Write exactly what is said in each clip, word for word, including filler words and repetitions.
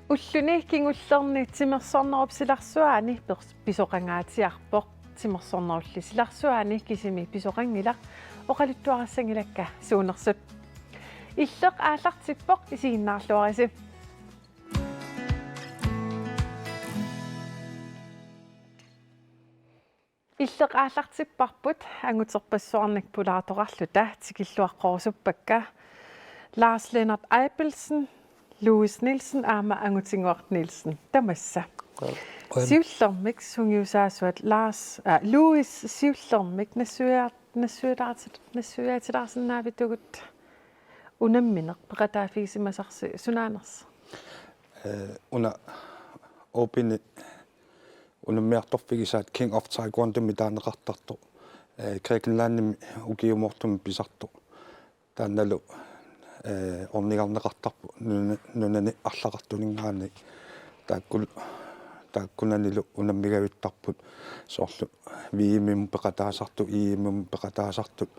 Ulluni kingullerni timersornerup silarsuaani pers-, pisoqangaatsiarpoq. Timersornerulli silarsuaani kisimi pisoqanngilaq, oqaluttuarissanngilakka suunersut. Illeq aallartippoq, isiginnaarluarisi. Illeq aallartipparput anguterpassuarnik pulaartoqarluta, tikilluaqqorusuppakka Lars Lennert Abelsen, Louis Nielsen aamma Angutinnguaq Nielsen. Tamassa. Qujan. Siullermik sungiusaasuat Lars, aa, Louis, siullermik nassuiaa-, nassuiaatit-, nassuiaatilaarsinnaavittugut unammineq peqataaffigisimasarsi, sunaanersoq? Ee, una Openi unammiartorfigisaat King of Taekwondomik taaneqartartoq, ee, Grækenlandimi ukiumoortumik pisartoq. Taannalu, ee, ornigarneqartarpoq nuna-, nunani arlaqartuninngaanniit. Taakkul-, taakkunanilu unammigavittarput, soorlu V M-imut peqataasartut, E M-imut peqataasartut,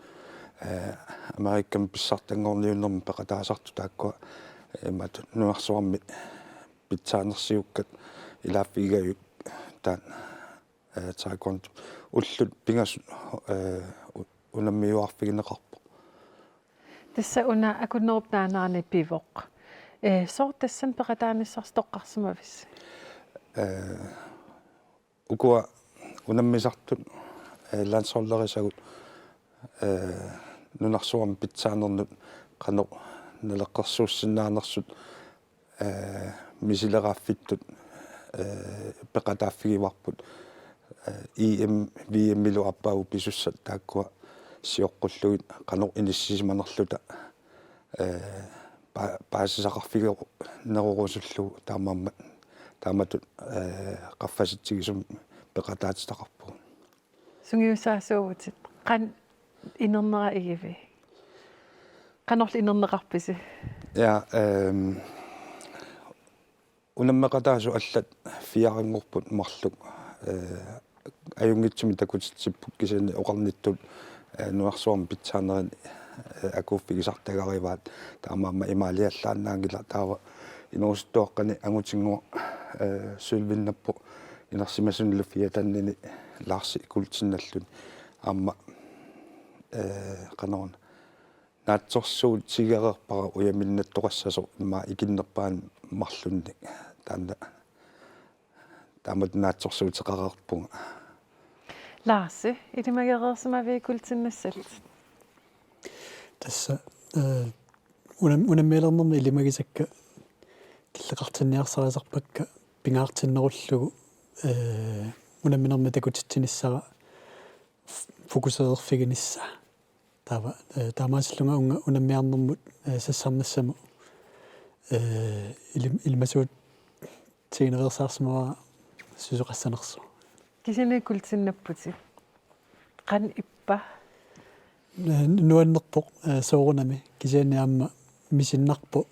ee, Amerikami pissartanngorniunnermi peqataasartut taakkua, ee, imatut nunarsuarmi pitsaanersiukkat ilaaffigigavik taanna, ee, taekwondo. Ullut pingasut, ee, u-, unammiuaarfigineqarpoq. Tassa una Akunnerup Naanerani pivoq. Ee, sooq tassani peqataanissarsi toqqarsimavisi? Ee, ukua unammisartut, ee, landsholderisagut, ee, nunarsuarmi pitsaanernut qanoq naleqqersuussinnaanersut, ee, misileraaffittut, ee, peqataaffigivarput, ee, E M, V M-ilu aappaagu pisussat taakkua sioqqullugit qanoq inissisimanerluta, ee, pa-, paasisaqarfigerunerullugu taamaammat, taamatut, ee, qaffasitsigisumik peqataatitaqarpugut. Sungiusaasuuvutit, qanoq inernera igivit? Qanorlu inerneqarpisi? Ja, ehm, unammeqataasut allat fire-nngorput marluk, eh, ajunngitsumik takutitsipput kisianni oqarnittut, eh, nunarsuarmi pitsaanerini, eh, akuuffigisartagarivaat, taamaammat imaaliallaannaanngilaq. Taava inuusuttuaqqani Angutinnguaq, eh, sølvinnappoq, inersimasunilu fiatannini Larsi kuultinnalluni. Aamma, eh, qanoruna, naatsorsuutigereerpara ujaminnattoqassasoq immaqa ikinnerpaani marlunnik. Taanna taamatut naatsorsuuteqareerpunga. Larsi, ilimagereersimavit kuultinnassallutit? Tassa, eh, unam-, unammialernermi ilimagisakka killeqartinniarsarisarpakka pingaartinnerullugu, eh, unamminermi takutitsinissara f-, fokuseerfiginissaa. Taava, eh, taamaasillunga uunga unammiarnermut, eh, sassarnissamut, eh, ilim-, ilimasuutigineqarsimavara susoqassanersoq. Kisianni kuultinnapputit. Qanoq ippa? Eh, nuannerpoq, eh, soorunami. Kisianni aamma misinnarpoq,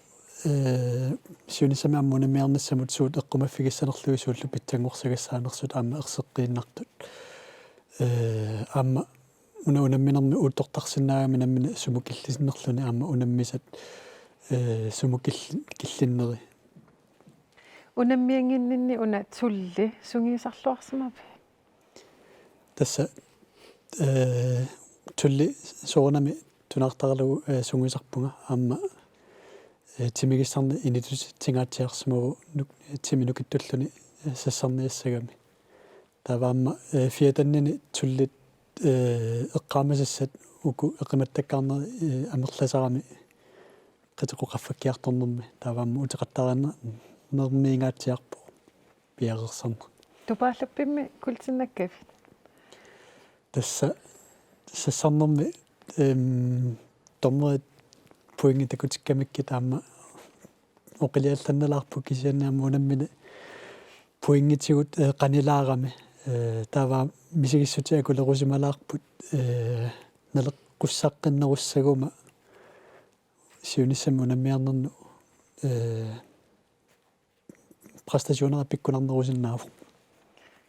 eh, siunissami aamma unammiarnissamut suut eqqumaffigissanerlugit, suullu pitsanngorsagassaanersut aamma erseqqiinnartut. Eh, aamma una unamminermi uuttortarsinnaagami nammineq sumut killisinnerluni aamma unammisat, eh, sumut killi-, killinneri. Unammiannginninni una Tulli sungiusarluarsimavit? Tassa, eh, Tulli soorunami tunaartaralugu, eh, sungiusarpunga aamma, eh, timigissarneq inittusitsinngaatsiarsimavoq nuk-, timi nukittulluni, eh, sassarniassagami. Taava aamma, eh, fiatannini Tullit, eh, eqqaamasassat uku eqimattakkaarnerit, eh, amerlasarami qiteqqut qaffakkiartornermi. Taava aamma uteqattarinermiingaatsiarpoq piareersarneq. Tupaalluppimmi kuultinnakkavit? Tassa sassarnermi, ehm, dommerit pointit takutikkamikkit aamma oqiliallannalaarput, kisianni aamma unammineq pointitigut, eh, qanilaarami. Eh, taava misigissutit akulerusimalaarput, eh, naleqqussaqqinnerussaguma siunissami unammiarnernut, eh, præstationera pikkunarnerusinnaavoq.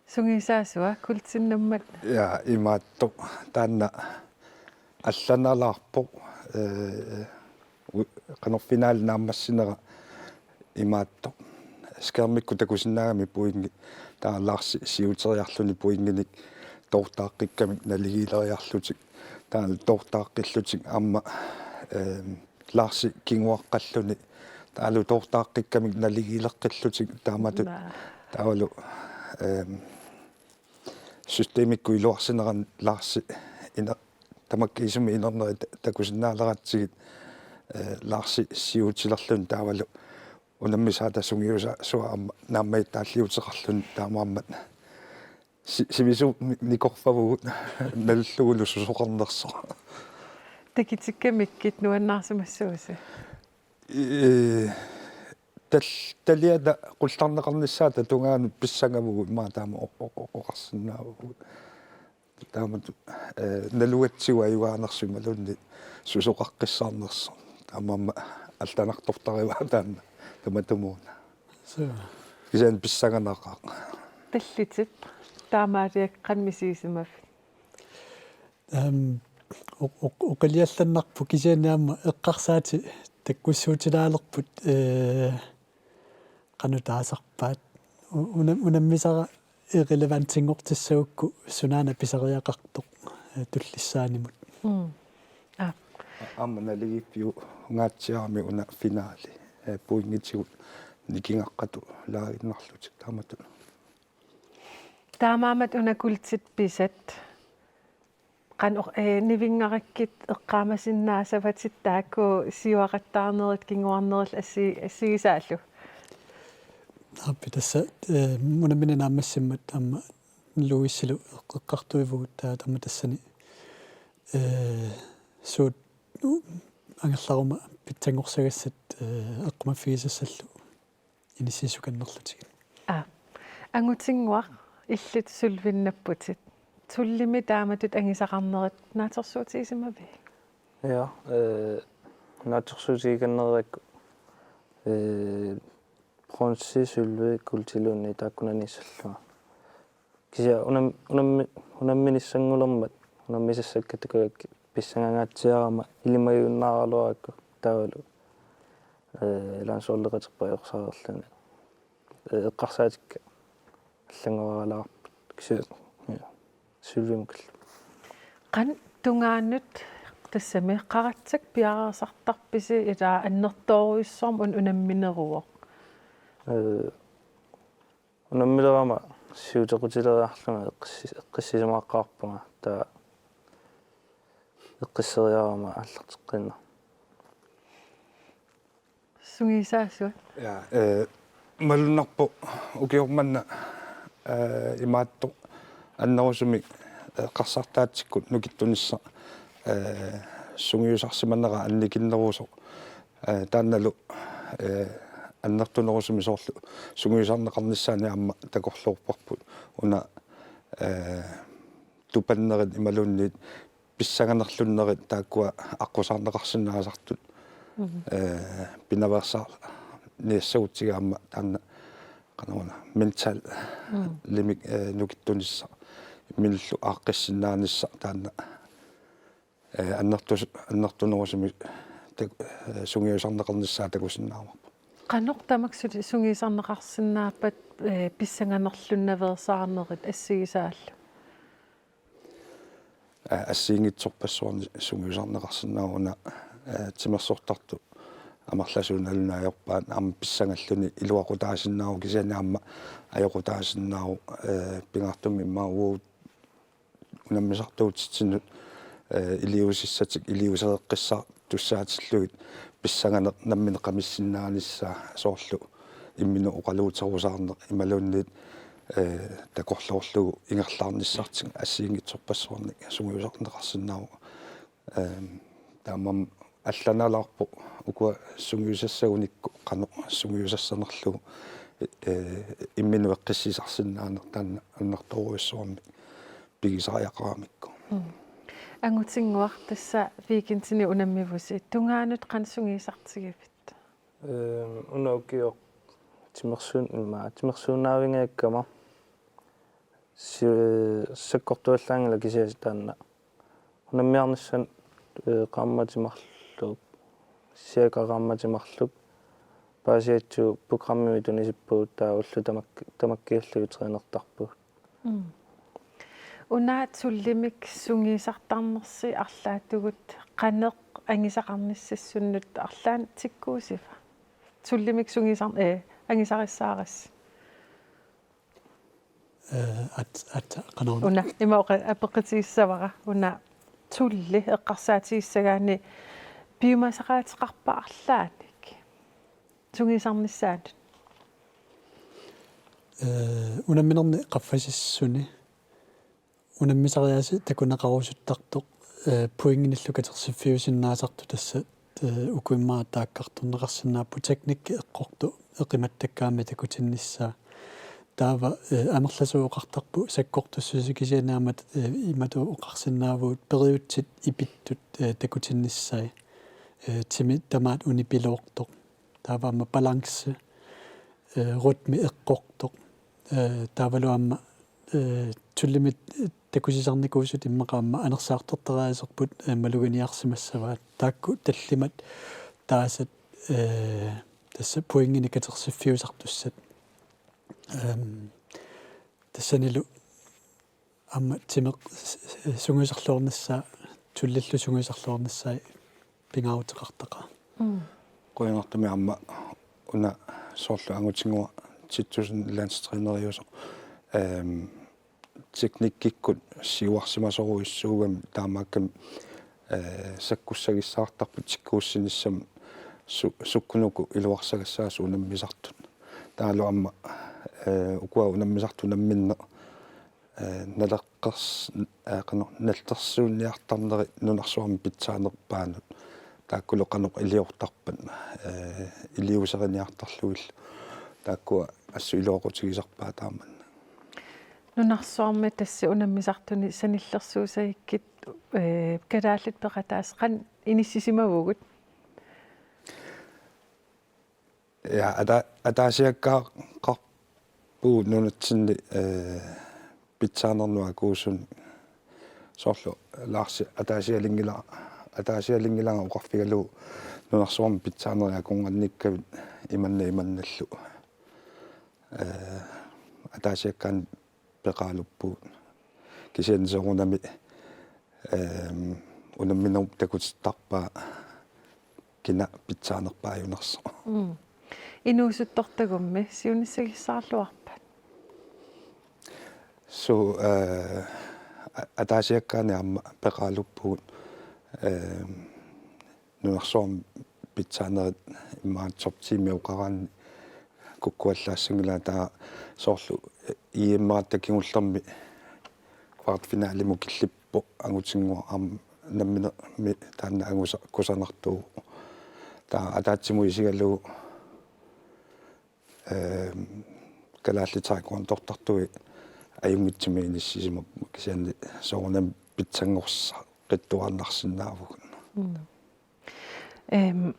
Sungiusaasua kuultinnammat? Ja, imaattoq. Taanna allanalaarpoq, eh, u-, qanoq finale naammassinera imaattoq. skærmikkut takusinnaagami pointit, taava Larsi siuteriarluni pointinik toortaaqqikkamik naligiileriarlutik, taava toortaaqqillutik aamma, ehm, Larsi kinguaqqalluni taavalu toortaaqqikkamik naligiileqqillutik taamatut. Naa. Taavalu, ehm, systemikkut iluarsinerani Larsi ina-, tamakkiisumik inerneri ta-, takusinnaaleratsigu, eh, Larsi siutilerluni taavalu unammisaata sungiusaasua aamma naammagittaalliuuteqarluni taamaammat si-, sivisuumik nikorfavugut nalullugulu susoqarnersoq. Takitikkamikkit nuannaarsimassuusi? Ee, tal-, taliata qullarneqarnissaata tungaanut pissangavugut, immaqa taama oq-, oq-, oq-, oqarsinnaavugut. Taamatut, ee, nalugatsigu ajugaanersoq imaluunniit susoqaqqissaarnersoq. Taamaammat allanartortarivaa taanna tamatumuuna. Suu. Kisianni pissanganaqaaq. Tallitit taamaaliakkani misigisimavit? Ehm, oq-, oq-, oqiliallannarpoq kisianni aamma eqqarsaatit takkussuutilaalerput, ee, qanoq taasarpaat. U-, una-, unammisara irrelevantinngortissagukku sunaana pisariaqartoq, ee, tullissaanimut. Mm. Aa. A-, aamma naligiiffiungaatsiarami una finaali. Ee, pointitigut nikingaqqatut laaginnarlutik taamatut. Taamaammat una kuultit pisat. Qanoq, ee, nivinngarukkit eqqaamasinnaasavatit taakku siuaqattaarnerit kinguarnerillu assi-, assigisaallu? Aappi tassa, ee, unammineq naammassimmat aamma Louisilu eq-, eqqartuivugut taava aamma tassani, ee, suut, u-, angerlaruma pitsanngorsagassat, ee, eqqumaffigisassallu inissiisukannerlutigit. Aa. Angutinnguaq, illit sølvinnapputit. Sølvimi taamatut angisaqarnerit naatsorsuutigisimavit? Ja, ee, naatsorsuutigikannereerakku, ee, bronze, sølvi, kuultiluunniit taakkunaniissallunga. Kisianni unam-, unammi-, unamminissanngulermat unammisassakka takugakkit pissangangaatsiarama ilimagiunnaaraluarakku taavalu, ee, landsholdeqaterpaajussaareerluni. Ee, eqqarsaatikka allanngoraalaarput kisianni, ja, sølvimukillu. Qanoq tungaanut tassami qaratsak piareersartarpisi ilaa annertoorujussuarmik un-, unammineruvoq? Ee, Unammilerama siutequtileriarlunga eqqissi-, eqqissisimaqqaarpunga taava eqqisseriarama aallarteqqiinnarpoq. Sungiusaasuat? Ja, ee, malunnarpoq ukioq manna, ee, imaattoq annerusumik, ee, eqqarsartaatsikkut nukittunissaq, ee, sungiusarsimanera annikinnerusoq. Ee, taannalu, ee, annertunerusumik soorlu sungiusarneqarnissaanut aamma takorloorparput. Una, ee, tupannerit imaluunniit pissanganerlunnerit taakkua aqqusaarneqarsinnaasartut. Mhm. Ee, pinaveersaarniassagutsigu aamma taanna qanoruna mental Mm. limit, ee, nukittunissaq imminullu aaqqissinnaanissaa taanna ee, annertus-, annertunerusumik tak-, ee, sungiusarneqarnissaa takusinnaavarput. Qanoq tamakku suli sungiusarneqarsinnaappat, ee, pissanganerlunnaveersaarnerit assigisaallu? Ee, assigiinngitsorpassuarnik sungiusarneqarsinnaavoq una, ee, timersortartut amerlasuut nalunaajorpaat aamma pissangalluni iluaqutaasinnaavoq kisianni aamma ajoqutaasinnaavoq, ee, pingaartumik immaqa uagut unammisartuutitsinnut, ee, iliuusissatik iliuusereqqissaartussaatillugit pissanganeq nammineq qamissinnaanissaa soorlu imminut oqaluuterusaarneq imaluunniit, ee, takorloorlugu ingerlaarnissartik assigiinngitsorpassuarnik sungiusarneqarsinnaavoq. Ehm, taamaammat allanalaarpoq ukua sungiusassagunikku qanoq sungiusassanerlugu, ee, imminut eqqissisarsinnaaneq taanna annertoorujussuarmik pigisariaqaramikku. Mm. Angutinnguaq tassa weekendini unammivusi. Tungaanut qanoq sungiusartigivit? Ehm, una ukioq timersuun-, immaqa timersuunnaavinngikkama si-, sakkortuallaanngilaq kisianni taanna. Unammiarnissannut, ee, qaammatit marluk, cirka qaammatit marluk, paasigatsigu programmimik tunisippugut, taava ullut tamak-, tamakkiullugu trænertarpugut. Mm. Una tullimik sungiusartarnersi arlaatigut qanoq angisaqarnissassunnut arlaannik tikkuussiva? Tullimik sungiusar-, eh, angisarissaarassi. Eh, at-, at-, qanoruna. Una, ima oqa-, apeqqutigissavara, una tulli eqqarsaatigissagaanni piumasaqaateqarpa arlaannik sungiusarnissaanut? Eh, unamminerni qaffasissuni unammisariaaseq takuneqarusuttartoq, eh, pointinillu katersiffiusinnaasartoq, tassa, eh, uku immaqa taakkartorneqarsinnaapput, teknikki eqqortoq eqimattakkaammat takutinnissaa. Taava, eh, amerlasuut oqartarput sakkortussuseq, kisianni aamma, eh, imatut oqarsinnaavugut periutsit ipittut, eh, takutinnissaat. Eh, timi tamaat unipiloortoq. Taava aamma balance, eh, rytmi eqqortoq. Eh, taavalu aamma, eh, tullimik takusisarnikuusut immaqa aamma anersaartortariaaserput, eh, maluginiarsimassavaat. Taakku tallimat taasat, eh, tassa pointinik katersiffiusartussat. Ehm, tassanilu aamma timeq s-, s-, sungiusarluarnissaa, tullillu sungiusarluarnissaa pingaaruteqartaqaaq. Mm. Qujanartumik aamma una soorlu angutinnguaq ti tusind landstræneriusoq, ehm, teknikkikkut siuarsimasorujussuugami taamaakkami, eh, sakkussagissaartarput tikkuussinissamut su-, sukkunuku iluarsagassaasut unammisartut. Taavalu aamma, eh, ukua unammisartut unamminneq, eh, naleqqers-, eh, qanoq nallersuunniartarneri nunarsuarmi pitsaanerpaanut. Taakkulu qanoq iliortarpat, eh, iliuuseriniartarlugillu. Taakkua assut iluaqutigisarpaat taamannak. Nunarsuarmi tassa unammisartuni sanillersuussagikkit, eh, kalaallit peqataasut qanoq inissisimavugut? Ja, ata-, ataasiakkaaqarpugut nunatsinni, eh, pitsaanernuakuusun, soorlu Larsi ataasialinngila-, ataasialinngilanga oqarfigalugu nunarsuarmi pitsaanerit akornannikkavit imanna imannallu. Eh, ataasiakkaanni peqaaluppugut. Kisianni soorunami, ehm, unamminerup takutittarpaa kina pitsaanerpaajunersoq. Mm. Inuusuttortagummi siunissagissaarluarpat? Suu, eh, a-, ataasiakkaanni aamma peqaaluppugut, ehm, nunarsuarmi pitsaanerit immaqa top ti-mi oqaraanni kukkuallaassanngilanga, taava soorlu E M-erata kingullermi kvartfinalimut killippoq angutinnguaq, aamma namminermi taanna angusa-, kusanartuuvoq. Taava ataatsimut isigalugu, ehm, kalaallit taekwondortartui ajunngitsumik inissisimapput, kisianni soorunami pitsanngorsaqqittariaqarsinnaavugut. Mm. Ehm,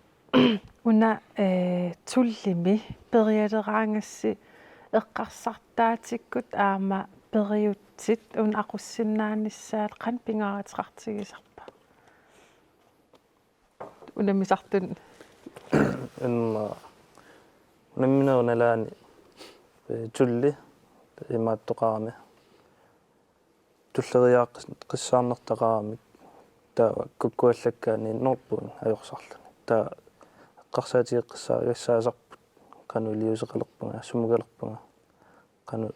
una, eh, tullimi perialeraangassi eqqarsartaatikkut aamma periutsit una aqussinnaanissaat qanoq pingaaruteqartigisarpa? Unammisartut. Immaqa unamminerup nalaani, eh, tulli imaattoqarami. Tulleriiaaqqis-, -qissaarnertaqaramik taava kukkuallakkaaniinnerpugut ajorsarluni. Taava eqqarsaatigeqqissaartussaassarput qanoq iliuuseqalerpunga, sumukalerpunga, qanoq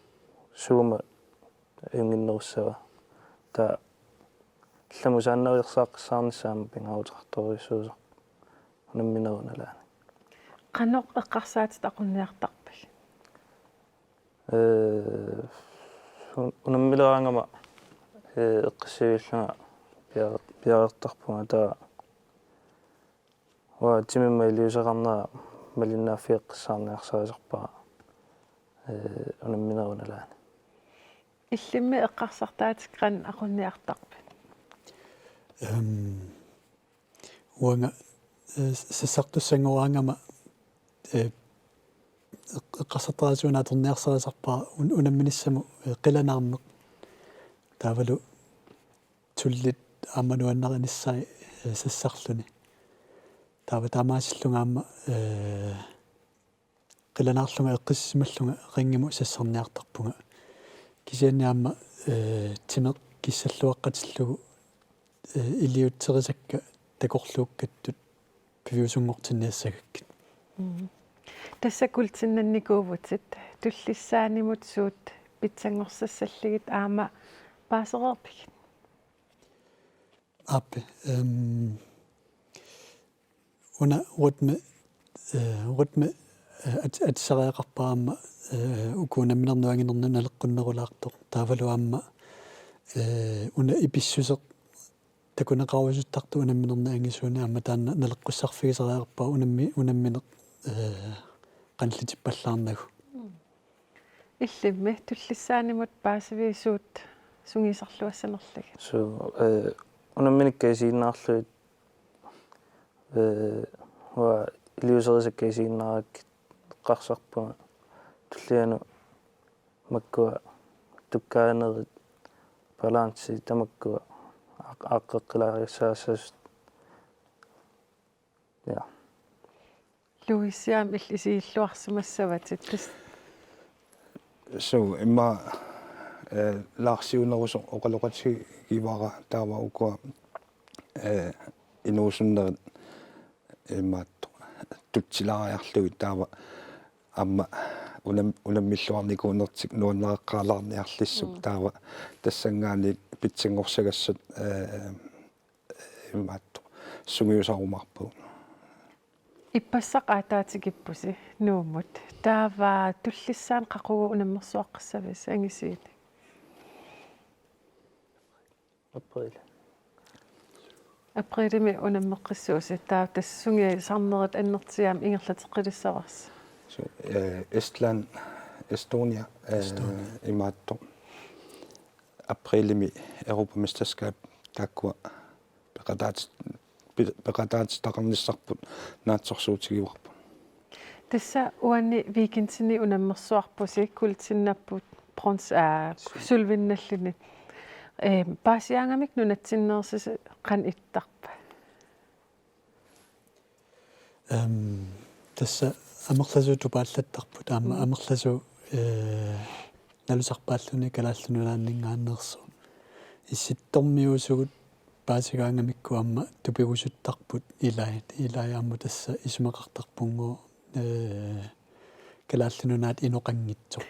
suuma ajunnginnerussava. Taava allamusaannaveersaaqqissaarnissaa aamma pingaaruteqartorujussuusarpoq unamminerup nalaani. Qanoq eqqarsaatit aqunniartarpigit? Eh, un-, unammileraangama, eh, eqqissiviillunga pia-, piareertarpunga, taava uanga timimma iliuuseqarnera malinnaaffigeqqissaarniarsarisarpara, eh, unamminerup nalaani. Illimmi eqqarsartaatit qanoq aqunniartarpit? Ehm, uanga, eh, sassartussanngoraangama, eh, eq-, eqqarsartariaaseq una atorniarsarisarpara un-, unamminissamut, eh, qilanaarneq. Taavalu tullit aamma nuannarinissaat, eh, sassarluni. Taava taamaasillunga aamma, eh, qilanaarlunga eqqissisimallunga ringimut sassarniartarpunga. Kisianni aamma, eh, timeq kissalluaqqatillugu, eh, iliuuserisakka takorluukkattut piviusunngortinniassagakkit. Mm. Tassa kuultinnannikuuvutit, tullissaanimut suut pitsanngorsassalligit aamma paasereerpigit? Aap, ehm, una rytme, eh, rytme, eh, at-, atisariaqarpara aamma, eh, uku unamminerni anginerni naleqqunnerulaartoq. Taavalu aamma, eh, una ipissuseq takuneqarusuttartoq unamminerni angisuuni aamma taanna naleqqussarfigisariaqarpara unammi-, unammineq, eh, qanillitippallaarnagu. Mm. Illimmi, tullissaanimut paasivit suut sungiusarluassanerlugit? Suu, eh, unamminikka isiginnaarlugit, eh, uanga iliuuserisakka isiginnaarakkit eqqarsarpunga tullianut makkua tukkaanerit, balanci tamakkua aaq-, aaqqeqqilaarissaassasoq. Ja. Louise aamma illit isigilluarsimassavatit tassa. Suu, immaqa, eh, Larsiunerusoq oqaloqatigivara taava ukua, eh, inuusunnerit immaqa tutsilaariarlugit taava aamma unam-, unammilluarnikuunertik nuannareqqaalaarniarlissuk. Mm. Taava tassanngaanniit pitsanngorsagassat, eh, imaattoq sungiusarumaarpagut. Ippassaq aataatikippusi Nuummut. Taava tullissaani qaqugu unammersuaqqissavisi angisuunik? April. Aprilimi unammeqqissuusi. Taava tassa sungiusarnerit annertuumik ingerlateqqilissavarsi? Suu, eh, Estland, Estonia, eh, Estonia. Imaattoq. Aprilimi Europamesterskab taakkua peqataat-, pe-, peqataatitaqarnissarput naatsorsuutigivarput. Tassa uani weekendini unammersuarpusi kuultinnapput brons-, aa, sølvinnalluni. Ehm, paasiaangamik nunatsinneersisi qanoq ittarpa? Ehm, tassa amerlasuut tupaallattarput, aamma Mm. amerlasuut, eh, nalusarpaalluni Kalaallit Nunaanninngaanneersoq. Issittormiuusugut paasigaangamikku aamma tupigusuttarput ilai, ilai aamma tassa isumaqartarpunngooq, eh, Kalaallit Nunaat inoqanngitsoq.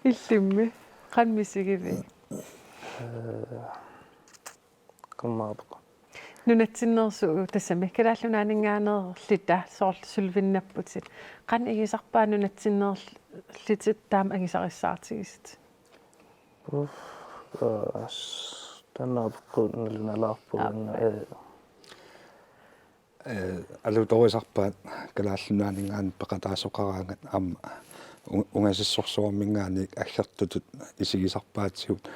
Illimmi, qanoq misigivit? Eh, Qammaarpoq. Nunatsinneersugut tassami Kalaallit Nunaanninngaanneerluta soorlu sølvinnapputit. Qanoq igisarpaat nunatsinneerlutit taama angusarissaartigisatit? Uff, aas, taanna apeqqut nalunalaarpoq. Aap. Taanna, eh. Eh, alutorisarpaat Kalaallit Nunaanninngaanniit peqataasoqaraangat aamma u-, ungasissorsuarminngaanniit aggertutut isigisarpaatigut.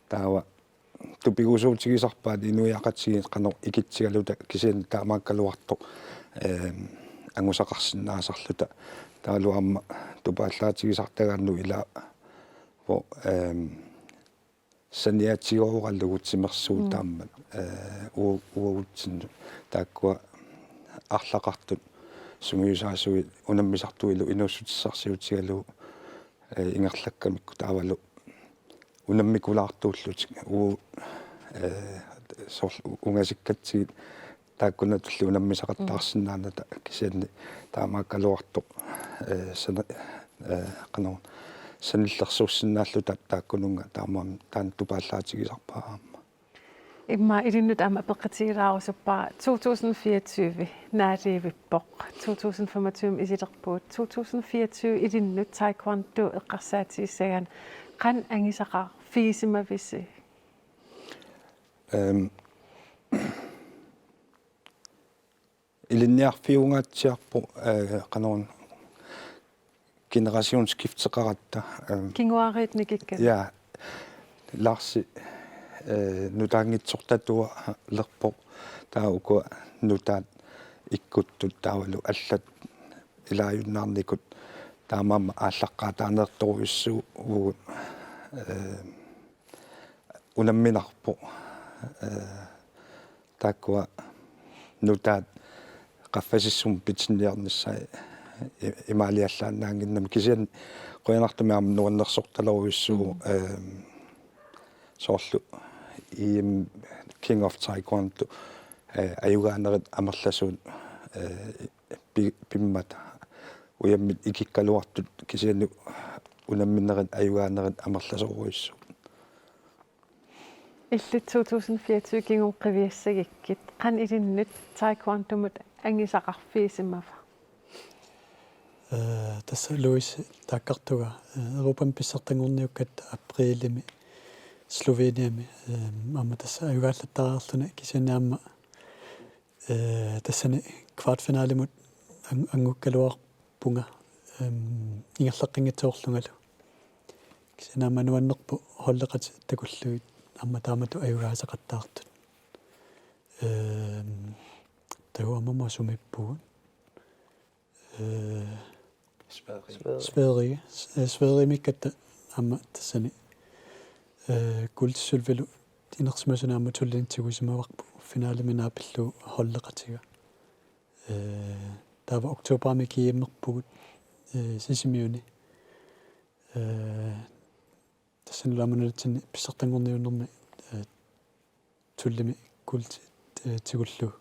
Taava tupigusuutigisarpaat inuiaqatigiit qanoq ikitsigaluta kisianni taamaakkaluartoq, ehm, angusaqarsinnaasarluta. Taavalu aamma tupaallaatigisartagaannut ilaa, hvor, ehm, saniatigooralugu timersuut Mm. taammat, eh, u-, uagutsinnut taakkua arlaqartut sungiusaasuit unammisartuilu inuussutissarsiutigalugu, eh, ingerlakkamikku taavalu unammikulaartuullutik u-, eh, soorlu ungasikkatsigit taakkunatulli unammisaqattaarsinnaanata kisianni taamaakkaluartoq, eh, sana-, eh, qanoq sanillersuussinnaalluta taakkununnga taamaammat taanna tupaallaatigisarpara aamma. Immaqa ilinnut aamma apeqqutigilaarusuppara to tusind fireogtyve naalivippoq, to tusind femogtyve isilerpugut, to tusind fireogtyve ilinnut taekwondo eqqarsaatigissagaanni qanoq angusaqarfigisimavisi? Ehm, ilinniarfiungaatsiarpoq, eh, qanoq generationsskifteqaratta, ehm, Kinguaariit nikikkatit? Ja, Larsi, eh, nutaanngitsortatualerpoq, taava ukua nutaat ikkuttut taavalu allat ilaajunnaarnikut taamaammat aallaqqaataarneertorujussuuvugut, eh, unamminarpoq, eh, taakkua nutaat qaffasissumik pitsinniarnissaa i-, imaaliallaannaannginnami, kisianni qujanartumik aamma nuannersortalerujussuuvoq, ehm, soorlu E M King of Taekwondo, eh, ajugaanerit amerlasuut, eh, pi-, pimmata ujammik ikikkaluartut kisianni unamminerit ajugaanerit amerlasoorujussuupput. Illit to tusind fireogtyve kingumut qiviassagikkit, qanoq ilinnut taekwondomut angisaqarfigisimava? Eh, tassa Louis taakkartunga, eh, Europami pissartanngorniukkatta aprilimi Sloveniami, eh, aamma tassa ajugaallattariarluni kisianni aamma, eh, tassani kvartfinalimut an-, anngukkaluarpunga, eh, ingerlaqqinngitsoorlungalu. Kisianni aamma nuannerpoq holdeqatit takullugit aamma taamatut ajugaasaqattaartut. Eh, taava aamma sumiippugut. Eh, Sverige. Sverige. S-, eh, Sverigemiikkatta aamma tassani, eh, kuultissulvilu inersimasuni aamma tulliani tigusimavarput finalemi naapillugu holdeqatiga. Eh, taava oktoberimi G M-erpugut, eh, Sisimiuni. Eh, tassanilu aamma nunatsinni pissartanngorniunnermi, eh, tullimi kuulti, eh, tigullugu.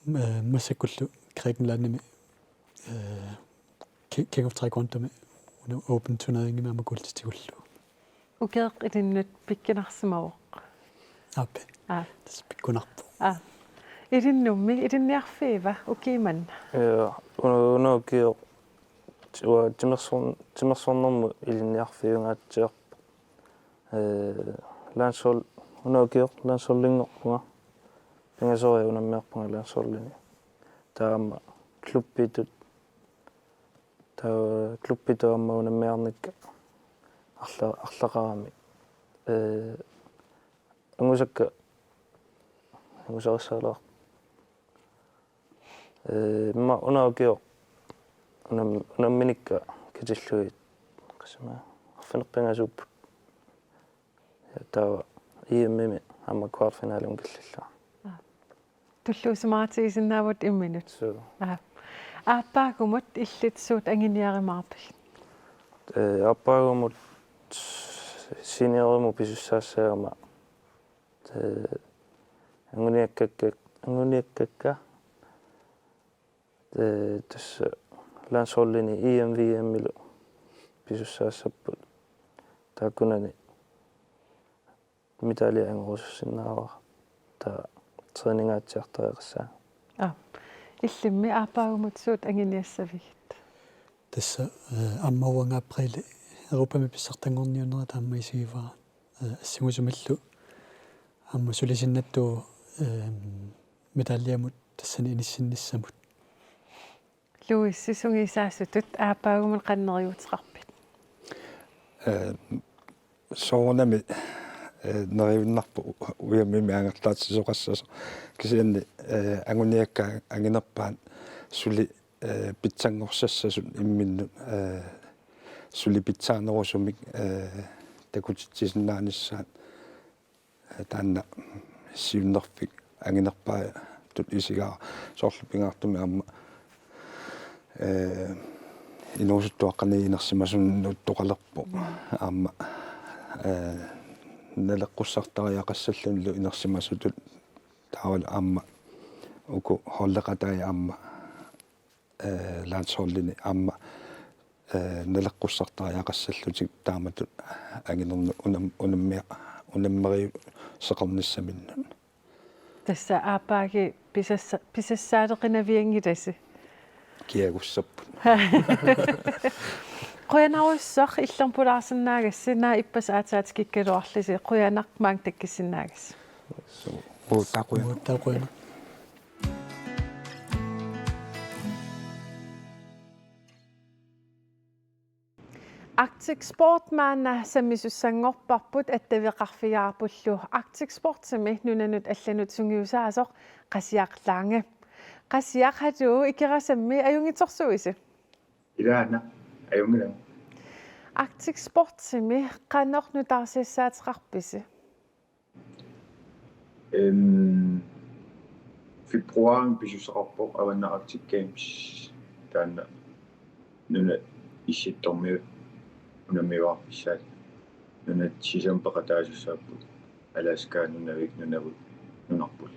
Eh, massakkullu Grækenlandimi, eh, Ki-, King of Taekwondomi una open turneringimi aamma kuulti tigullugu. Ukioq ilinnut pikkunarsimavoq. Aap. Aa. Tassa pikkunarpoq. Aa. Ilinnummi ilinniarfigiva ukioq manna? Ja, una, una ukioq ti-, uanga timersorn-, timersornermut ilinniarfiungaatsiarpoq. Eh, landshold, una ukioq landsholdinngorpunga. Pingasoriarlunga unammiarpunga landsholdini. Taava aamma klubbitut, taava klubbitut aamma unammiarnikka arla-, arlaqarami. Eh, angusakka, angusarissaalaarpoq. Eh, immaqa una ukioq unam-, unamminikka katillugit, qassimi, arfineq-pingasuupput. Ja taava E M-imi aamma kvartfinalimut killillugu. Aa. Tulluusimaarutigisinnaavit imminut. Suu. Aa. Aappaagumut illit suut anguniarumaarpigit? Eh, aappaagumut seniorimut pisussaassagama. Eh, anguniakkakka, anguniakkakka. Eh, tassa landsholdini E M V M-ilu pisussaassapput. Taakkunani medalje angorusussinnaavara. Taava træningaatsiartariaqassaanga. Aa. Illimmi aappaagumut suut anguniassavigit? Tassa, eh, aamma uanga aprilimi Europami pissartanngorniunnerata aamma isigivara. Eh, assingusumillu aamma sulisinnattuuvoq, eh, medaljemut tassani inissinnissamut. Louis, sungiusaasutut aappaagumut qanoq neriuuteqarpit? Eh, soorunami, eh, neriunnarpoq ujammimi angerlaatsisoqassasoq. Kisianni, eh, anguniakkat anginerpaat suli, eh, pitsanngorsassasoq imminnut, eh, suli pitsaanerusumik, eh, takutitsisinnaanissaat. Taanna siunnerfik anginerpaatut isigaara, soorlu pingaartumik aamma, eh, inuusuttuaqqani inersimasunut nuttoqalerpoq aamma, eh, naleqqussartariaqassallunilu inersimasutut, taavalu aamma uku holdeqatai aamma eh, landsholdini aamma, eh, naleqqussartariaqassallutik taamatut anginernik unam-, unammia-, unammeriuseqarnissaminnut. Tassa aappaagit pisassa-, pisassaaleqinavianngilasi? Kiagussapput. Qujanarsuaq illermi pulaarsinnaagassi, naak ippassaq aatsaat tikikkaluarlusi, qujanaq maanga takkussinnaagassi. Suu, uuttaa qujanaq. Uuttaa qujanaq. Arctic Sport maanna sammisussanngorparput attaveqarfigaarpullu. Arctic Sportsimi nunanut allanut sungiusaasoq Qasiaq Lange. Qasiaq, haluu, Ikerasammi, ajunngitsorsuuisi? Ilaana, ajunngilagut. Arctic Sportsimi qanoq nutaarsiassaateqarpisi? Øhm, februarimi pisussaqarpoq Avannaata Arctic Games, taanna nunat Issittormiut unammiuarfissaat nunat sisamat peqataasussaapput, Alaska, Nunavik, Nunavut, Nunarput.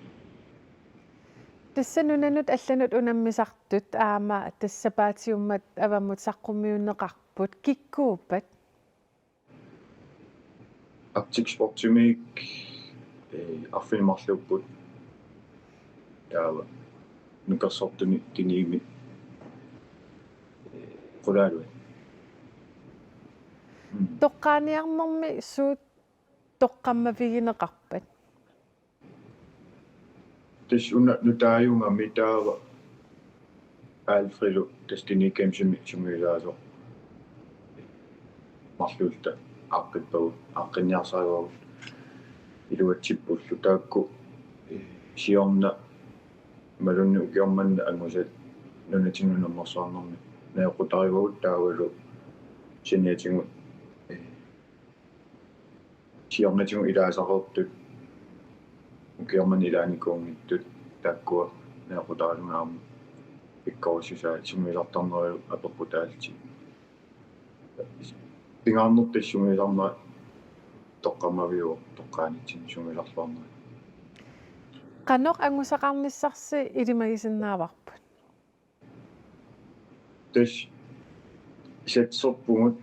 Tassa nunanut allanut unammisartut aamma tassa sapaatiummat avammut saqqummiunneqarput, kikkuuppat? Arctic Sportsimiit, eh, arfineq-marluupput, taava nukersortuni tiniimi, eh, qulaaluat. Mm. Toqqaaniarnermi suut toqqammavigineqarpat? Tassa una nutaajugami taava Alfredu tassa Tiniikkamsimi sungiusaasoq, marluulluta aaqqippagut, aaqqinniarsarivagut, iluatsippullu taakku, eh, siorna imaluunniit ukioq manna angusat nunatsinni unammersuarnermi najoqqutarivagut taavalu saniatigut, eh, siornatigut ilaasareersut, ukioq manna ilaanikuunngitsut, taakkua najoqqutaralugu aamma pikkorissusaat sungiusartarnerup apeqqutaallutik. Pingaarnertut sungiusarneq toqqammaviuvoq, toqqaanitsinni sungiusarluarneq. Qanoq angusaqarnissarsi ilimagisinnaavarput? Tassa satserpugut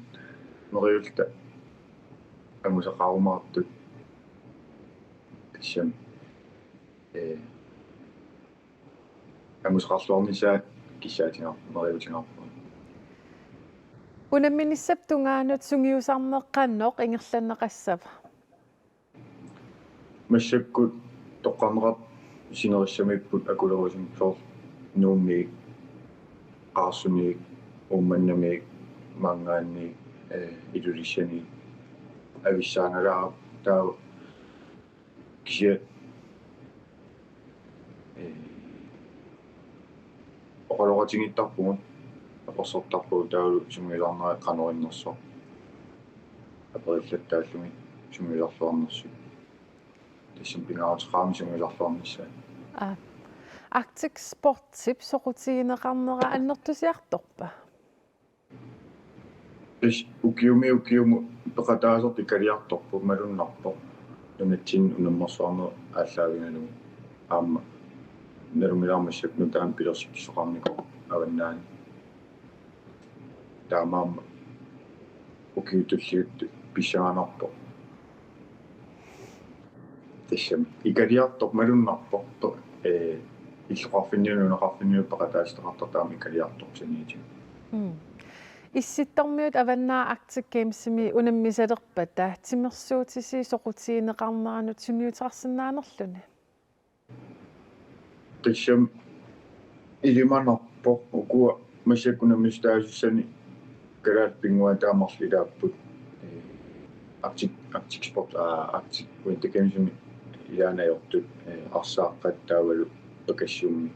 neriulluta angusaqarumaartut, tassami, eh, angusaqarluarnissaa kissaatigaarput, neriuutigaarput. Unamminissap tungaanut sungiusarneq qanoq ingerlanneqassava? Massakkut toqqarneqartut sinerissamiipput akulerusumik, soorlu Nuummiit, Qaarsuniit, Uummannamiit, maanngaanniit, eh, Ilulissaniit, avissaangalaarput taava kisianni, eh, oqaloqatigiittarpugut, apersortarpugut taavalu sungiusarnera qanoq innersoq, aperillattaarlugit sungiusarluarnersut. Tassami pingaaruteqarami sungiusarluarnissaa. Aa. Arctic Sportsip soqutigineqarnera annertusiartorpa? Tassa ukiumi ukiumut peqataasortut ikaliartorput, malunnarpoq nunatsinni unammersuarnerup aallaavigalugu. Aamma nalunngilara massakkut nutaamik pilersitseqarnikoq avannaani. Taamaammat ukiut tulliuttut pissanganarpoq. Tassami ikaliartorpoq, malunnarpoq, eh, illoqarfinniunut nunaqarfinniunut peqataasitaqartartoq aamma ikaliartorpoq saniatigut. Mm. Issittormiut Avannaata Arctic Gamesimi unammisalerpata timersuutisi soqutigineqarneranut sunniuteqarsinnaanerluni? Tassami ilimanarpoq ukua massakkut unammisitaasussanik kalaallit pinnguaat taama marluk ilaapput. Eh, Arctic, Arctic Sport, aa, Arctic Winter Gamesimi ilaanni ajortut, eh, arsaaqqat taavalu Pakassummi.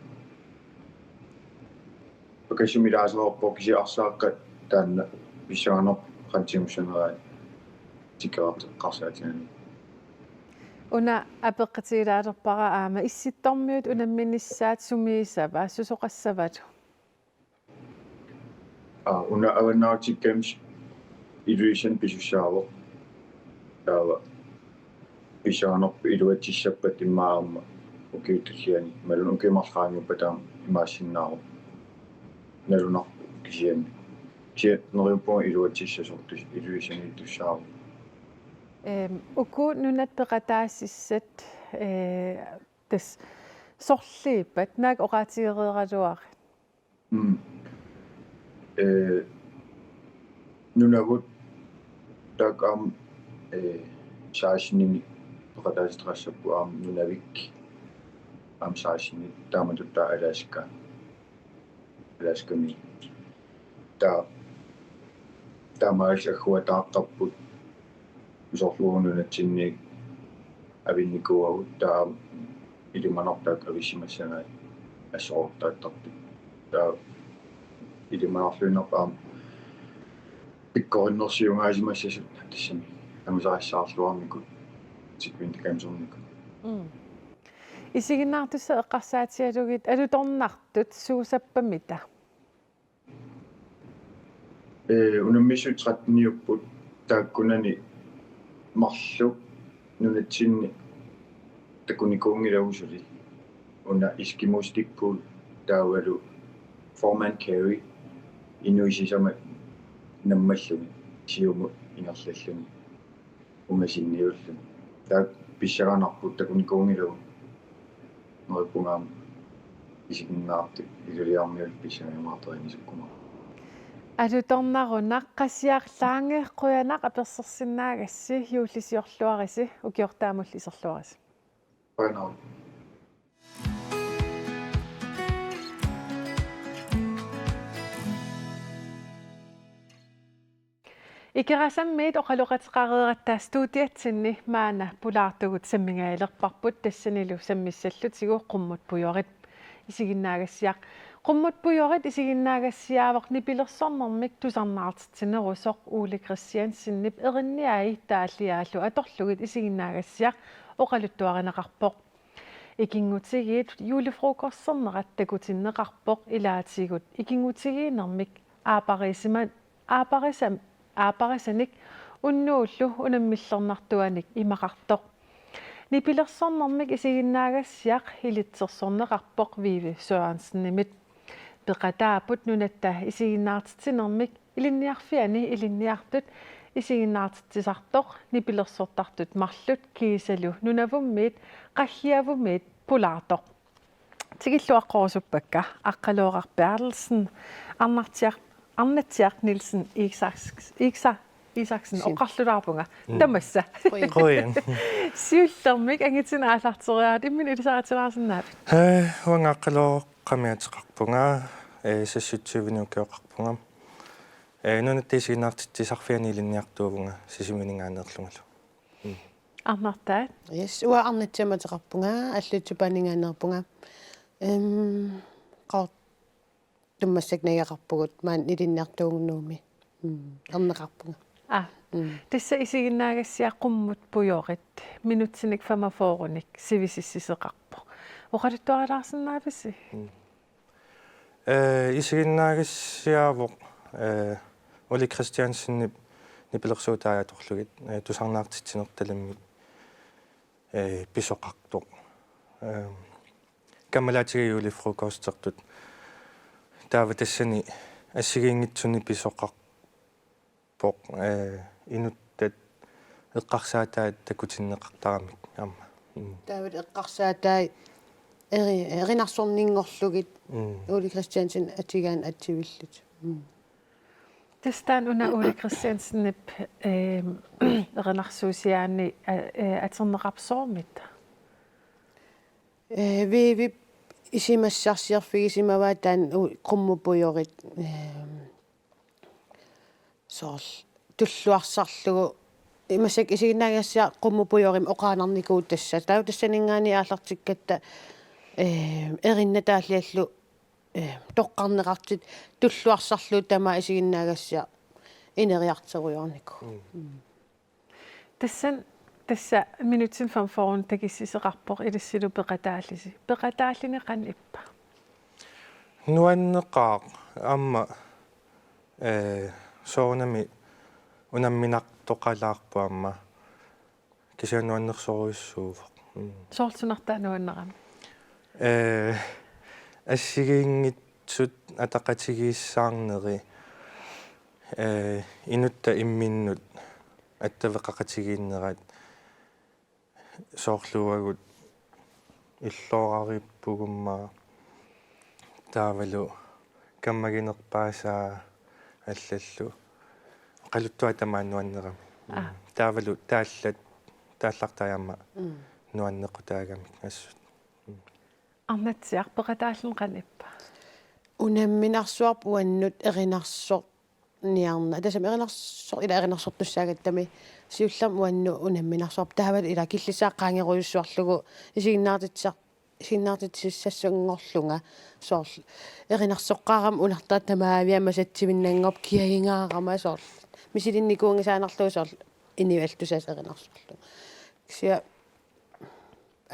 Pakassummi ilaasareerpoq, kisianni arsaaqqat taanna pissanganarpoq qanoq tigussaneraat tikeraarteqqarsaatinani. Una apeqqutigilaalerpara aamma Issittormiut unamminissaat sumiisava, susoqassavalu? Aa, una Avannaata Arctic Games Ilulissani pisussaavoq. Taava pissanganarpoq iluatsissappat immaqa aamma ukiup tulliani, imaluunniit ukiut marluk qaangiuppata aamma imaassinnaavoq. Nalunarpoq kisianni. Kisianni neriuppunga iluatsissasoq, tassa Ilulissaniittussaavoq. Ehm, uku nunat peqataasissat, eh, tassa sorliippat, naak oqaatigereeraluarit? Mm. Eh, Nunavut taakku aamma, eh, sekstenini peqataasitaqassapput, aamma Nunavik aamma sekstenini, taamatut taava Alaska. Alaskami. Taa-, taamaallaat agguataaqqapput, soorlu nunatsinniit avinnikuuagut, taava ilimanarpoq taakku avissimassagaat assorortaattartut. Taava ilimanarluinnarpoq aamma pikkorinnersiugaasimassasut tassami angusaqassaarluarnikut, Arctic Winter Gamesernikut. Mm. Isiginnaartussat eqqarsaatigalugit alutornartut suusappammita? Ee, unammisut tretteniupput, taakkunani marluk nunatsinni takunikuunngilagut suli. Una Eskimo Stikpool taavalu Foreman Carry, inuit sisamat nammallugit siumut ingerlalluni ungasinniulluni. Taakku pissanganarput, takunikuunngilagut. Neriuppunga aamma isiginnaartut Ilulissarmiut pissangajumaartarinngisukkumaarput. Alutornarunaq, Qasiaq Lange, qujanaq apersorsinnaagassi, juullisiorluarisi, ukiortaamulli iserluarisi. Qujanaq. Ikerasammiit oqaloqateqareeratta studiatsinni maanna pulaartugut sammingaajalerparput, tassanilu sammissallutigu Qummut Pujorit isiginnaagassiaq. Qummut Pujorit isiginnaagassiaavoq nipilersornermik tusarnaartitsinerusoq Ole Kristiansenip erinniai taalliaallu atorlugit isiginnaagassiaq oqaluttuarineqarpoq. Ikinngutigiit julefrokosternerat takutinneqarpoq, ilaatigut ikinngutigiinnermik aaparisima-, aaparisam-, aaparisanik unnuullu unammillernartuanik imaqartoq. Nipilersornermik isiginnaagassiaq ilitsersorneqarpoq Vivi Sørensenimit. Peqataapput nunatta isiginnaartitsinermik ilinniarfiani ilinniartut isiginnaartitsisartoq, nipilersortartut marluk kiisalu Nunavummiit Qaggiavumiit pulaartoq. Tikilluaqqorusuppakka Aqqaluoraq Berthelsen, Arnartiaq, Arnatsiaq Nielsen Isaks-, Isa-, Isaksen, Sin. Oqarlulaarpunga. Mm. Tamassa. Qujan. Qujan. Siullermik angutit aallarteriarit, imminut ilisaritinneqarsinnaavit? Ee, uanga Aqqaluoqami ateqarpunga, ee, seksogtyve-ni ukioqarpunga. Ee, nunatta isiginnaartitsisarfiani ilinniartuuvunga Sisimiuninngaanneerlungalu. Mm. Arnartaat? Yes, uanga Arnatsiamik ateqarpunga, Alluitsup Paaninngaanneerpunga. Em, Qaqortup massakkut najugaqarpugut, maani ilinniartuuvugut Nuummi. Mm, erneqarpunga. Aa. Mm. Tassa isiginnaagassiaq Qummut Pujorit, minutsinik femogfyrrenik sivisussisoqarpoq. Oqaluttuarilaarsinnaavisi? Mm. Ee, isiginnaagassiaavoq, ee, Ole Kristiansenip nipilersuutai atorlugit, ee, tusarnaartitsinertalimmik, ee, pisoqartoq. Ee, kammalaatiga julefrokostertut. Taava tassani assigiinngitsunik pisoqarpoq, ee, inuttat eqqarsaataat takutinneqartaramik aamma. Mm. Taava eqqarsaatai eri-, erinarsorninngorlugit. Mm. Ole Kristiansen atigaanni atsivillutik. Mm. Tassa taanna una Ole Kristiansenip, eem, erinarsuusiaani, a-, ee, atorneqarpoq soormita? Ee, Viivip isumassarsiorfigisimavaa taanna u-, Qummut Pujorit, eem, soorlu tulluarsarlugu, ee, massakkut isiginnaagassiaq Qummut Pujorimik oqaannarnikuuvoq tassa. Taava tassaninngaanniit aallartikkatta, ee, erinnataalliallu, ee, toqqarneqartut tulluarsarlugu tamaat isiginnaagassiaq ineriartorujoornikuuvoq. Mm. Mm. Tassani, tassa minutsinik femogfyrrenik takussisoqarpoq, ilissilu peqataallisi. Peqataalluni qanoq ippa? Nuanneqaaq, aamma, ee, soorunami unamminartoqalaarpoq aamma. Kisianni nuannersorujussuuvoq. Mm. Soorlu sunartaa nuannerami? Ee, assigiinngitsut ataqatigiissaarneri, ee, inuttat imminnut attaveqaqatigiinnerat, soorlu uagut illoorarippugut aamma, taavalu kammaginerpaasaa allallu. Oqaluttuaq tamaat nuannerami. Mm. Aa. Taavalu taallat, taallartai aamma. Mm. Nuannequtaagamik assut. Mm. Arnatsiaq, peqataalluni qanoq ippa? Unamminarsuarput uannut erinarsorniarneq. Tassami erinarso-, ila erinarsortussaagattami. Siullermik uannut unamminarsuarput, taavalu ila killissaa qaangerujussuarlugu isiginnaartitsisar-, isiginnaartitsissassanngorlunga, soorlu erinarsoqqaarama unartaat tamaaviat masatsivinnanngorput kiagingaarama, soorlu misilinnikuunngisaannarlugu, soorlu inuit allat tusaasa erinarsorlunga. Kisianni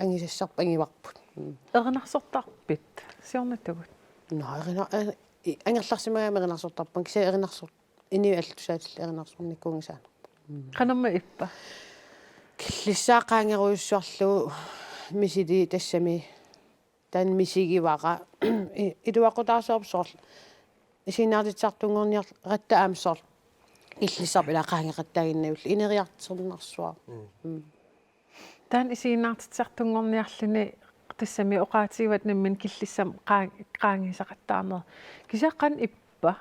angusassarput anguarput. Erinarsortarpit siornatigut? Nå, erina-, eh, i-, angerlarsimagama erinarsortarpunga, kisianni erinarsor-, inuit allatut tusaatillit erinarsornikuunngisaannarput. Qanormi ippa? Killissaa qaangerujussuarlugu misili tassami taanna misigivara i-, iluaqutaassavarput soorlu isiginnaartitsisartunngorniaratta aamma soorlu killissarput ilaa qaangeqattaaginnarluni ineriartornarsuaq. Mm. Mm. Taanna isiginnaartitsisartunngorniarluni tassami oqaatigivat nammineq killissami qaa-, qaangiisaqattaarneq. Kisianni qanoq ippa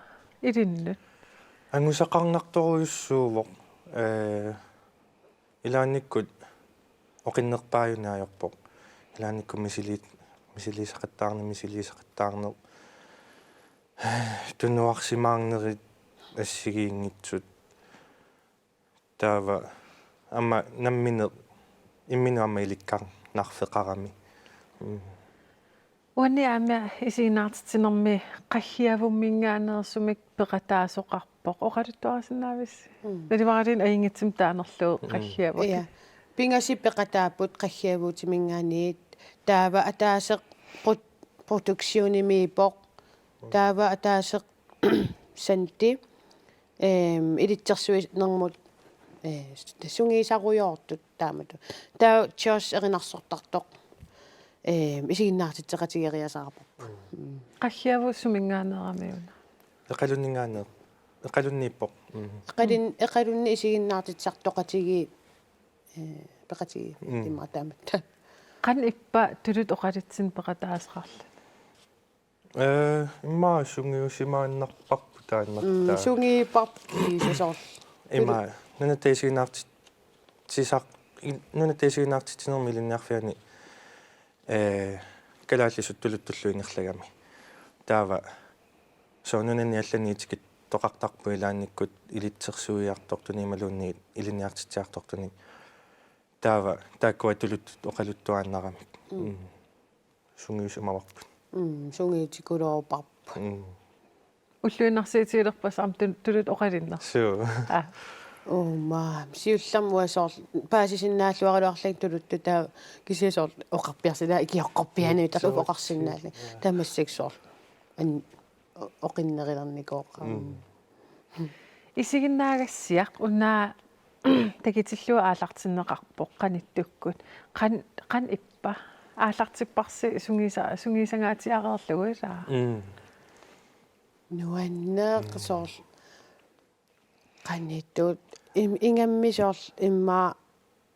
ilinnut? Angusaqarnartorujussuuvoq, eh, ilaannikkut oqinnerpaajunnaarpoq. Ilaannikkut misili-, misiliisaqattaarneq, misiliisaqattaarneq. Tunuarsimaarnerit assigiinngitsut. Taava aamma nammineq imminut aamma ilikkarnarfeqarami. Mm. Uani aamma isiginnaartitsinermi qaffasinnerminngaanneersumik peqataasoqarpoq. Oqaluttuarisinnaavisi? Mm. Nalivaraliin ajunngitsumik taanerlugu. Mm. Qaffasisut. Ja. Pingasut peqataapput qaffasinnerminngaanniit. Taava ataaseq pro-, produktionimiippoq. Mm. Taava ataaseq Santi. Ehm, ilitsersuinermut, eh, sungiusarujoortut taamatut. Taava Josh erinarsortartoq, ehm, isiginnaartitseqatigeeriasaarpoq. Mm. Qaffasisut suminngaanneerami una? Eqalunninngaanneer-, Eqalunniippoq. Mm. Eqalun-, Eqalunni isiginnaartitsisartoqatigiit, eh, peqatigiit. Mm. Immaqa taamatut. Qanoq ippa tuluttut oqalutsineq peqataasoqarluni? Eh, immaqa sungiusimaannarparput taannartaa. Mm, sungiuppara kiisa soorlu. Immaqa nunatta isiginnaartitsisar-, i-, nunatta isiginnaartitsinermi ilinniarfiani, eh, kalaallisut tuluttullu ingerlagami. Taava soorlu nunanit allaniit tikittoqartarput ilaannikkut ilitsersuiartortuni imaluunniit ilinniartitsiartortuni. Taava taakkua tuluttut oqaluttuaannaramik. Mm. Mm. Sungiusimavarput. Mm, sungiutikuluuparput. Mm. Ulluinnarsiutigilerpassi aamma tun-, tuluttut oqalunneq. Suu. Aa. Uuma, siullermik uanga soorlu paasisinnaalluaraluarlunga tuluttut taava kisianni soorlu oqarpiarsinnaa-, ikioqqorpiaaniit taava oqarsinnaallunga. Ja. Tamassi soorlu. An-, o-, oqinnerulernikuuara. Mm. Isiginnaagassiaq una takutillugu aallartinneqarpoq qanittukkut. Qan-, qanoq ippa? Aallartipparsi sungiusa-, sungiusangaatsiareerlugu ilaa? Mm. Nuanneq. Mm. Soorlu qanittut im-, ingammik soorlu immaqa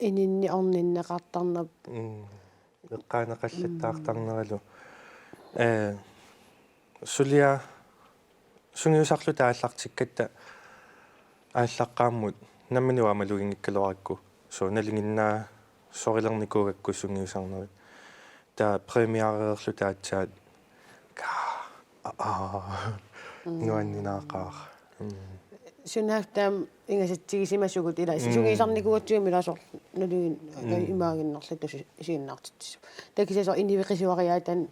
ininni orninneqartarneq. Mm. Eqqaaneqallattaartarneralu. Mm. Eh, suliaq sungiusarluta aallartikkatta aallaqqaammut nammineq maluginngikkalorakku. Soorlu nalinginnaasorilernikugakku sungiusarnerit. Taava premiereerluta aatsaat. Ka-, aa, aa. Mm. Nuanninaqaaq. Mm. Sunaaffa taama ingasatsigisimasugut ilaa. Mm. Sungiusarnikuugatsigu ilaa soorlu nalugin-, mm, imaaginnarluta si-, isiginnaartitsisut. Taava kisianni soorlu inuit qisuariaat taanna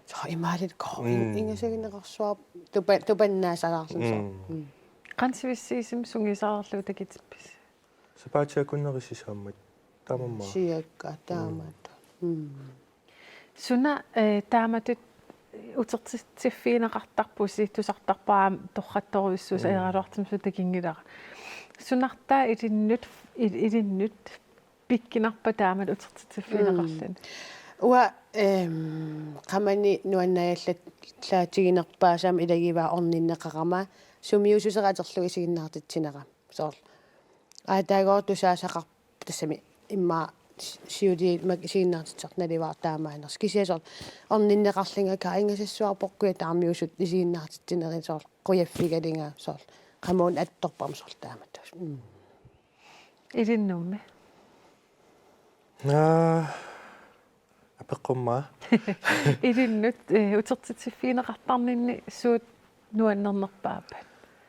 soorlu imaalit ko-, in-, mm, ingasagineqarsuarput tupa-, tupannaasalaarluni soorlu. Mm. Mm. Qanoq sivissutisumik sungiusareerlugu takutippisi? Sapaatip akunneri sisamat. Taamaammat. Siakka, mm, taamatut. Mm. Suna, eh, taamatut utertitsiffigineqartarpusi, tusartarpara aamma torrattorujussuusoq, mm, ajoraluartumik suna takunngilara. Sunartaa ilinnut, il-, ilinnut pikkunarpa taamatut utertitsiffigineqarluni? Mm. Uanga, ehm, qamani nuannaajallaatiginerpaasama ilagivara orninneqarama, sumiussuseq atorlugu isiginnaartitsinera. Soorlu. Aataagoora tusaasaqarpoq tassami immaqa si-, siuliani isiginnaartitsisartut naluara taamaanersoq. Kisianni soorlu orninneqarlunga kaingasassuarpoq kuja taarmiusut isiginnaartitsinerit soorlu qujaffigalunga soorlu. Qamuuna attorpara soorlu taamatut. Mm. Ilinnummi? Naa, apeqqummaa. Ilinnut, eh, utertitsiffigineqartarninni suut nuannernerpaappat?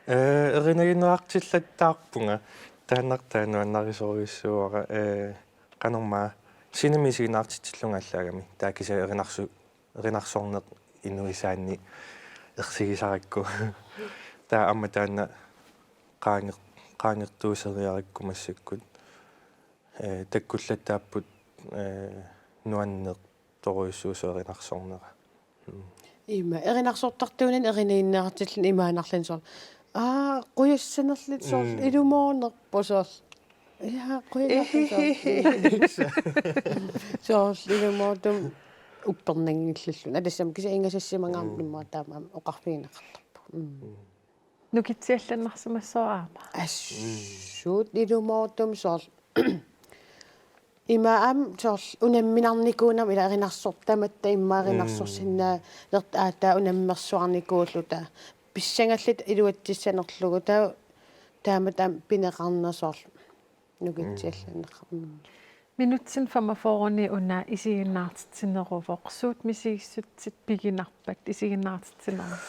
Eh, erinagineqartillattaarpunga. Taannartaa nuannarisorujussuuara, eh, qanormaa. Sinami isiginnaartitsillunga allaagami. Taava kisianni erinarsu-, erinarsorneq inuisaanni ersigisarakku. Taava aamma taanna qaange-, qaangertuuseriarakku massakkut. Eh, takkullattaapput, eh, nuanneq torujussuusoq erinarsornera. Mm. Ima, erinarsortartuunani eriniinneqartilluni imaannarluni soorlu. Aa, qujassanerluta soorlu. Mm. Ilumoornerpoq soorlu. Ja, qujassanerluta soorlu. Soorlu ilumoortumik uppernanngilluinnarluni. Aa, tassami kisianni ingasassimagaanni. Mm. Immaqa taama oqarfigineqartarpoq. Mm. Mm. Nukitsiallannarsimassooq aamma. Assut ilumoortumik soorlu. Ima aamma soorlu unamminarnikuunami ila erinarsortamatta immaqa. Mm. Erinarsorsinnaanertut aatsaat unammersuarnikuulluta. Pissangalluta iluatsissanerlugu taava taamatut aamma pineqarneq soorlu. Nukitsiallanneqarpoq. Mm. Minutsit femogfyrre una isiginnaartitsineruvoq. Suut misigissutsit piginarpat isiginnaartitsinerit?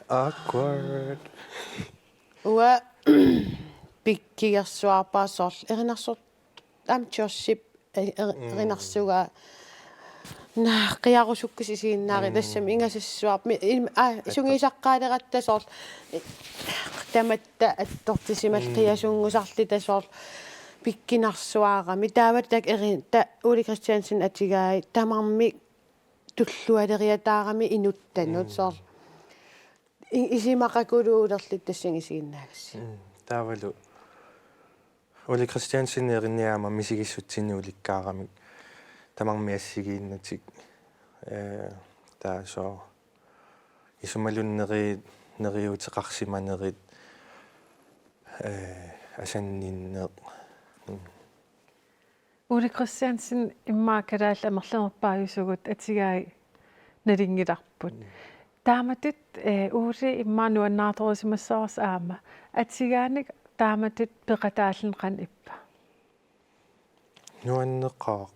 Awkward. Uanga pikkigersuarpara soorlu erinarsortamatta Joship, eh, er-, mm, erinarsugaa Naa, qiarusukkisi isiginnaari. Mm. Tassami ingasassuarput. Mi-, im-, aa, attor- sungiusaqqaaleratta soorlu, eh, tamatta attortisimalluta. Mm. Qiasunngusarluta soorlu pikkinarsuarami. Taava taakku eri-, ta-, Ole Kristiansen atugai tamarmik tullualeriataarami inuttanut. Mm. Soorlu i-, isumaqakuluulerluta tassani isiginnaagassi. Mm. Taavalu Ole Kristiansen erinarsorneq aamma misigissutsinni ulikkaaramik tamarmik assigiinnatik, eh, taava soorlu isumaluunniit neri-, neriuuteqarsimanerit, eh, asanninneq. Mm. Ole Kristiansen immaqa kalaallit amerlanerpaajusugut atugai nalunngilarput. Mm. Taamatut, eh, Ole immaqa nuannaartorisimassavarsi aamma. Atugaanik taamatut peqataalluni qanoq ippa? Nuanneqaaq.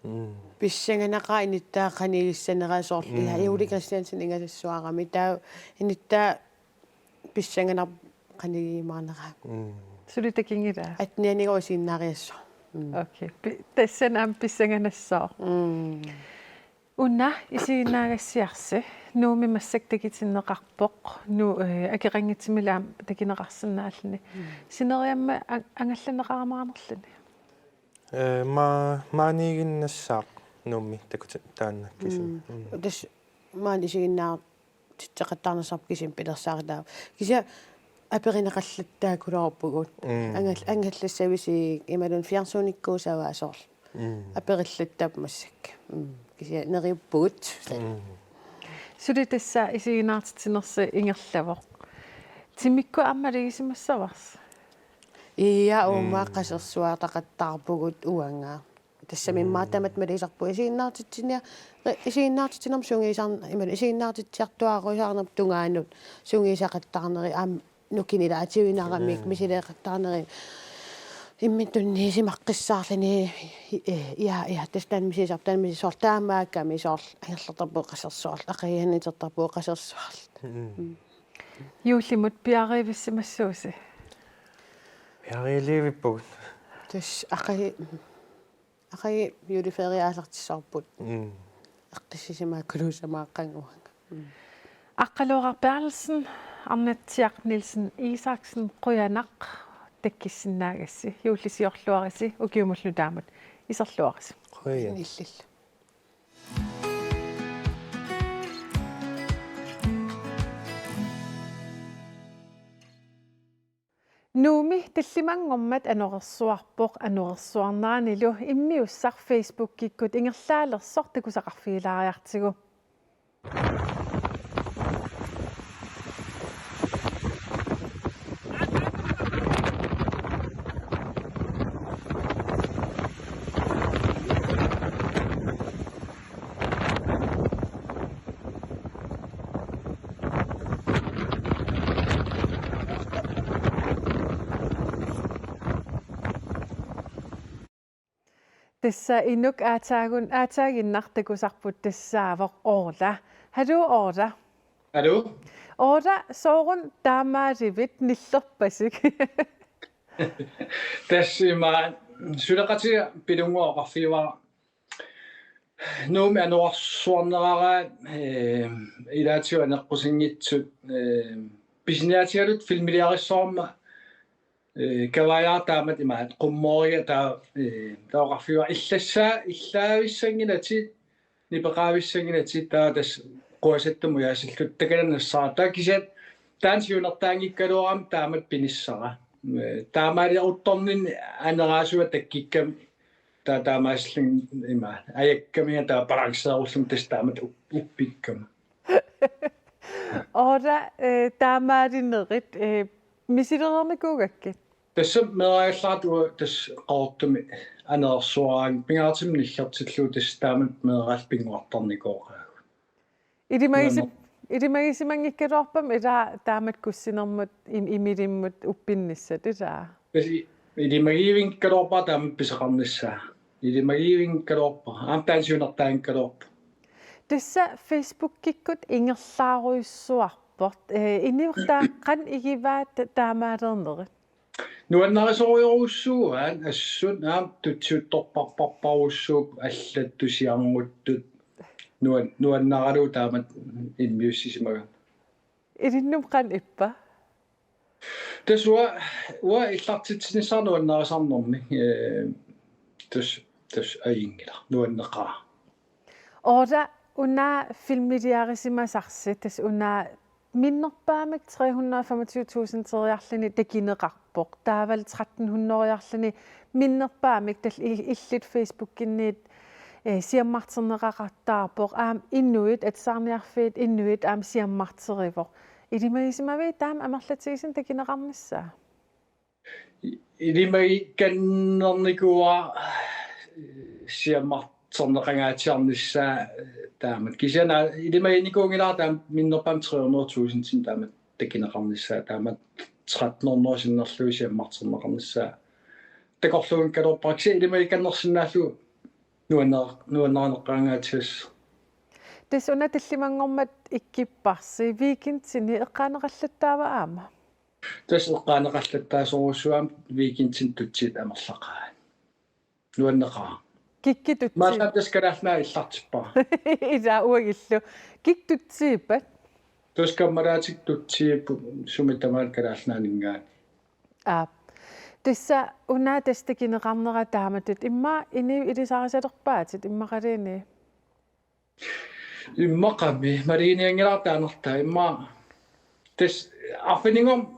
Mm. Pissanganaqaaq inuttaa qanigissanera soorlu. Mm. Ila Ole Kristiansen ingasassuarami. Taava inuttaa pissanganaq qanigiumaarnera. Mm. Suli takunngilaa? Attenianikkut isiginnaariassaaq. Mm. Okay. Pi-, tassani aamma pissanganassaaq. Mm. Una isiginnaagassiarsi, Nuummi massakkut takutinneqarpoq, Nu-, eh, akeqanngitsumillu aamma takuneqarsinnaalluni. Mm. Sineriammi a-, angallanneqarumaarnerluni? Eh, ma-, maaniiginnassaaq Nuummi takuti-, taanna kisimi. Mm. Mm. Tassa maani isiginnaartitseqattaarnersarput kisimi pilersaarutit taava. Kisianni aperineqallattaarukuluuvugut. Mm. Angal-, angallassavisi imaluunniit fjernsynikkuusavaa soorlu. Mm. Aperillattaarput massakkut. Mm. Kisianni neriuppugut. Mm. Suli tassa isiginnaartitsinersi ingerlavoq. Timikkut aamma malugisimassavarsi? Ia, uuma. Mm. Qasersuartaqattaarpugut uanga. Tassami immaqa, mm, tamatta malugisarpugut isiginnaartitsinia-, isiginnaartitsinermi sungiusarn-, imaluunniit isiginnaartitsiartuaarusaarnermut tungaanut sungiusaqattaarneri aamma nukinilaatiuinaramik. Mm. Misileeqattaarneri imminut tunniusimaqqissaarluni, eh, ia, ia, tassa taanna misigisarput, taanna misigisarput, taamaakkami soorlu angerlartarpugut qasersuarluta, aqaguani itertarpugut qasersuarluta. Mm. Mm. Juullimut piareersimassuusi? Piareerput. Tassa aqagu-, aqagu juleferie aallartissavarput. Mm. Eqqissisimaakkuluussamaaqqanngua. Mm. Aqqaluaraq Berthelsen, Arnatsiaq Nielsen Isaksen, qujanaq takkisinnaagassi, juullisiorluarisi, ukiumullu taamut iserluarisi. Qujan. Illillu. Nuummi tallimanngormat anorersuarpoq, anorersuarneranilu immiussaq Facebookikkut ingerlaalersoq takusaqarfigilaariartigu. Tassa inuk aataagun-, aataaginnaq takusarput tassaavoq Orla. Haluu, Orla. Haluu. Orla, sooruna taamaalivit nillerpasik? Tassa ima suleqatiga Pilunnguaq oqarfigaara. Nuummi anorersuarneraraat, eh, ilaatigut aneqqusinngitsut, eh, pisiniaatigalugit filmiliarissavarma, eh, kavaajaartaammat imaat qummooriga taava, eh, taava oqarfigaara illassaa-, illaavissanngilaq ti-, nipeqaavissanngilatit, taava tassa quasattumut ujaasilluta takanna nassaara. Taava kisianni taanna siunertaanngikkaluarami taamatut pinissara. Taamaaliortorninni aneraasuat takkukkami taava taamaasillunga ima ajakkamiga taava balanceerullunga tassa taamatut up-, uppikkama. Oora, eh, taamaalinerit, eh, misilereernikuugakkit? Tassa meeraagallarata uanga tassa Qaqortumi anersuaraanga, pingaartumik nillertillugu tassa taamatut meeraagallarput pinnguartarnikooqaagut. Ilimagisi-, ilimagisimanngikkaluarpami ilaa taamatut kussinermut im-, imilimmut uppinnissat ilaa? Tassa i-, ilimagivinngikkaluarpara taamatut pisoqarnissaa. Ilimagivinngikkaluarpara. Aamma taanna siunertaanngikkaluarpoq. Tassa Facebookikkut ingerlaarujussuarpoq. Eh, inuit taakku qanoq igivaat ta-, taamaaliornerit? Nuannarisorujorujussuuaat assut aamma tutsiuttorparparparujussuupput allatut siarnguttut nuan-, nuannaralugu taamatut immiussisimagama. Ilinnut qanoq ippa? Tassa uanga, uanga illartitsinissara nuannarisarnermik, eh, tassa, tassa ajunngilaq, nuanneqaaq. Oora, una filmiliarisimasarsi, tassa una minnerpaamik tre hundrede og femogtyve tusindiarluni takuneqarpoq. Taavalu tretten hundredearluni minnerpaamik tallit i-, illit Facebookinniit, eh, siammarterneqaqattaarpoq. Aamma inuit, atisarniarfiit inuit aamma siammarterivoq. Ilimagisimavit taama amerlatigisunik takuneqarnissaa? Ilimagikkannernikuuara siammarterneqangaatsiarnissaa taamatut. Kisianni ilimaginikuunngilara taama minnerpaamik tre hundrede tusindinik taamatut takuneqarnissaa, taamatut tretten hundrede sinnerlugu siammarterneqarnissaa. Takorluugaluarpara kisianni ilimagikkannersinnaallugu nuanner-, nuannarineqangaatsiassaq. Tassa una tallimanngormat ikkipparsi, weekendini eqqaaneqallattaava aamma? Tassa eqqaaneqallattaasorujussuuvoq aamma weekendini tutsiit amerlaqaat. Nuanneqaaq. Kikkut tutsiit? Maanna tassa Kalaallit Nunaat illartippara. Ilaa uagullu. Kikkut tutsiippat? Tassa kammalaatikka tutsiipput sumi tamaat Kalaallit Nunaanninngaanniit. Aap. Tassa una tassa takuneqarnera taamatut immaqa inuit ilisarisalerpaatit immaqaluunniit? Immaqami, maluginianngilara taannartaa, immaqa tassa arfininngormat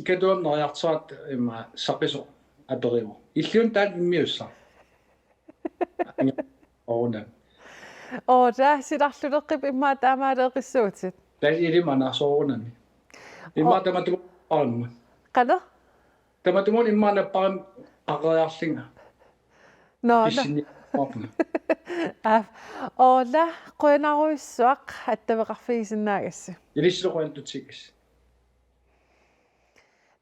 Katuami neriartortaratta immaqa Saqisoq aperivoq: Illit una taanna immiussaq? Soorunami. Oo, tassa silarluleqqipput immaqa taamaaleqqissuutit. Tassa ilimanaq soorunami. Immaqa tamatuma napparimmat. Qanoq? Tamatumuuna immaqa napparimmat qaqeriarlunga. Nå, nå. Pissinni napparpunga. Aa, Oora, qujanarujussuaq attaveqarfigisinnaagassi. Ilissilu qujanaq tutsikkassi.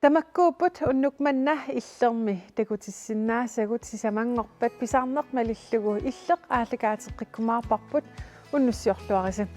Tamakkuupput unnuk manna Illermi takutissinnaasagut, sisamanngorpat pisarneq malillugu Illeq aallakaateqqikkumaarparput, unnussiorluarisi.